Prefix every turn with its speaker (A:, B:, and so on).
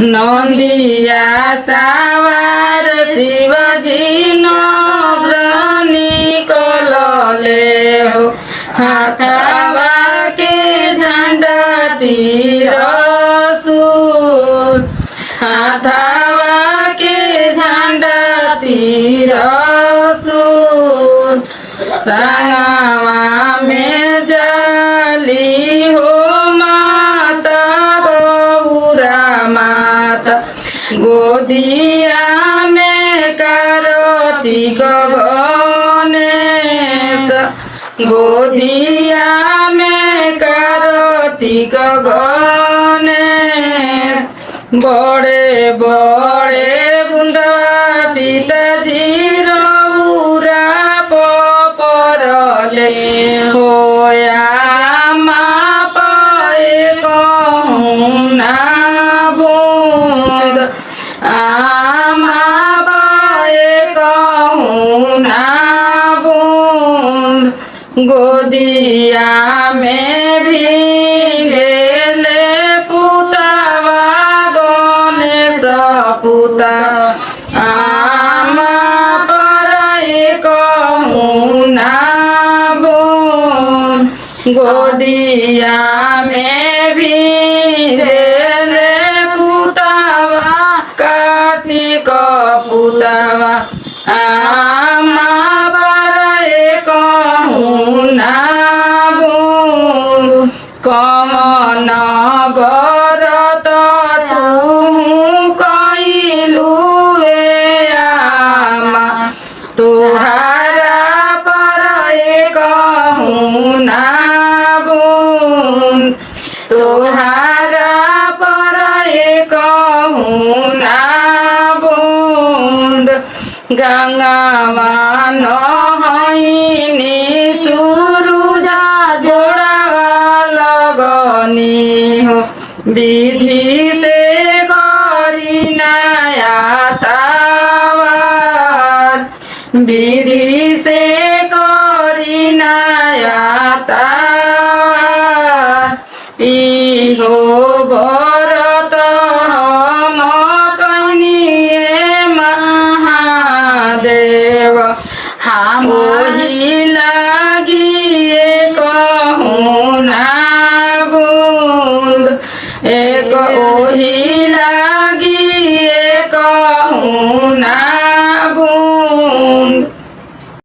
A: नंदिया सावार शिवजी नग्रनी कलले हो हाथावा के झंडा तीरसूल हाथावा के झंडा तीरसूल संगवा में जाली हो माता गौरा माता गोदिया में कार्तिक गणेश गोदिया में कार्तिक गणेश बड़े बड़े बुंदवा पिताजी रउरा पपरले होया मा पाए कहूँ ना बूंद आमा पाए कहूँ ना बूंद गोदिया में भीजेले पुतावा गणेश पुता आमा पर कहूँ ना बूंद गोदिया में भीजेले पुतावा कार्तिक पुतावा आमा पर कहूँ ना बूंद कमन बरत तू कैलू आमा तुहारा पर कहूँ ना बूंद तुहारा पर कहूँ ना बूंद गंगावा नहैनी सुरुज जोड़ावा लगनी हो विधि से करी नया तावार विधि से करी नया तावार इहो